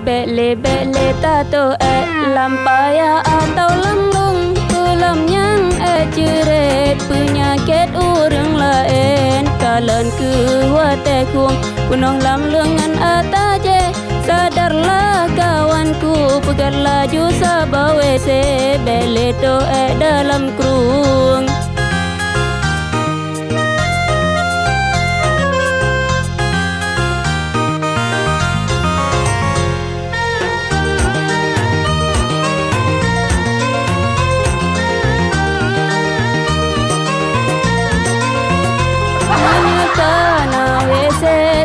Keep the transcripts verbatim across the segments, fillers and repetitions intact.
Bék lé, bék lé tatoh ék lam paya atawa lam lông, peue lom nyang ék ceuret peunyakét ureuëng laén. Kalon kheueh watée khueng peunoh lam lông ngon ata jéh. Sadarlah kawanku, peugét laju saboh W C, bék lé toh ék dalam krueng. Meunyoe ka na W C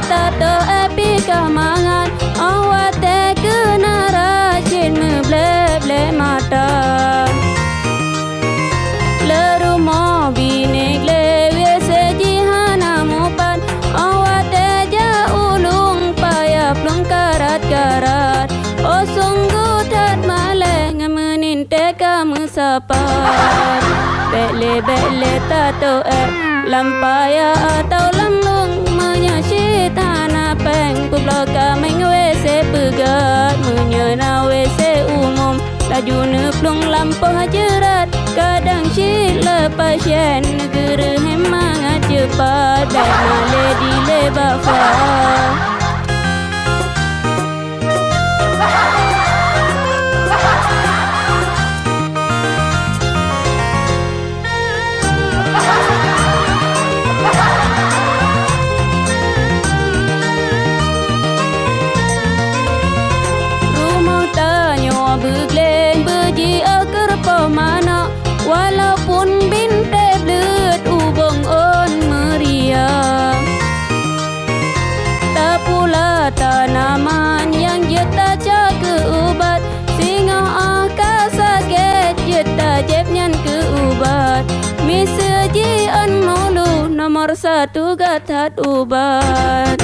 tatoh ék pih ka mangat, óh watée keuneuk rhot cit meubleb-bleb mata. Lé rumoh binéh glé W C jih hana mupat, óh watée jak u lueng payah plueng karat-karat. Oh sunggoh that malée ngon meunin teuka meusapat. Bék lé, bék lé tatoh ék lam paya atawa lam lông, meunyoe cit hana péng peubloe kaméng W C peugét, meunyoe na W C umum laju neuplueng lampôh jeurat. Kadang cit le pasien neugeureuhem mangat ceupat, bék malée dilée bafa. Rumoh tanyoe beugleng beujiôh keu rupoh manok, walaupun bintéh bleuet ubông ôn meuria. Tapula tanaman nyang jeuet taca keu ubat, singoh óh ka sakét jeuet tajieb nyan keu ubat. Miseue jiôn mulu nomor satu that-that ubat.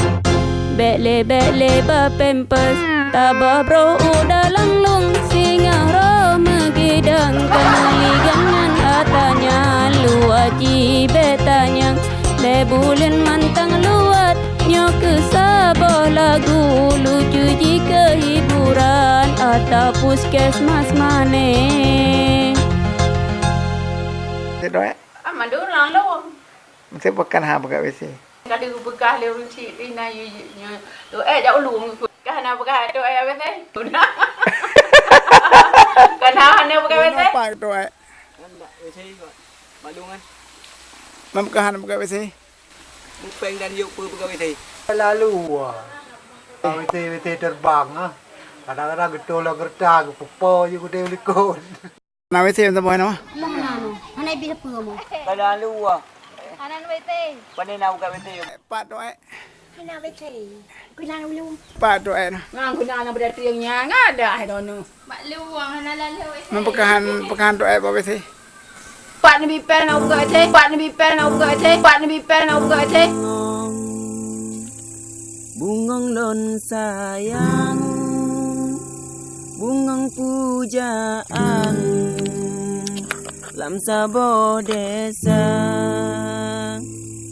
Bék lé, bék lé ba pampers, tabah broh u dalam lông, singoh roh meugidang, keuneuk gan ngon ata nyan luwat jih bék tanyong. Lhée buleuen mantong luwat, nyoe keuh saboh lagu lucu jih keu hiburan ata puskesmas manéh. Cedok, eh? Ah, mandum lang lom. Mesti bukan ha buka W C. Kali beukah lé ureueng chik ina yu, yu, yu. Tu, eh, jak ulung. Kah na beukah tu, eh, W C? Tuna. Kah na hana beukah W C? Kenapa tu, eh? Kan tak W C, Pak. Maklum kan? Mam kah hana buka W C? Mupeng dan yuk peu buka W C. Lalu, wah. W C, W C terbang, ah. Kadang-kadang getol lah gerta, gepupo je gudang likot. Na W C saboh nama? Lah hana anu. Hana ibi sapeue mu. Kada luwa. Hana W C. Pane na buka W C. Pat tu, eh. Hana W C. Kena ulu. Pat tu, eh, na. Ngang kena anak berdatang nya, ngada, eh, dono. Mak luwang hana lalu W C. Mempekahan, pekahan tu, eh, buka W C. Pat Nabi Pen na buka W C. Pat Nabi Pen na buka W C. Pat Nabi Pen na buka W C. Bungong lôn sayang, bungong pujaan lam saboh desa.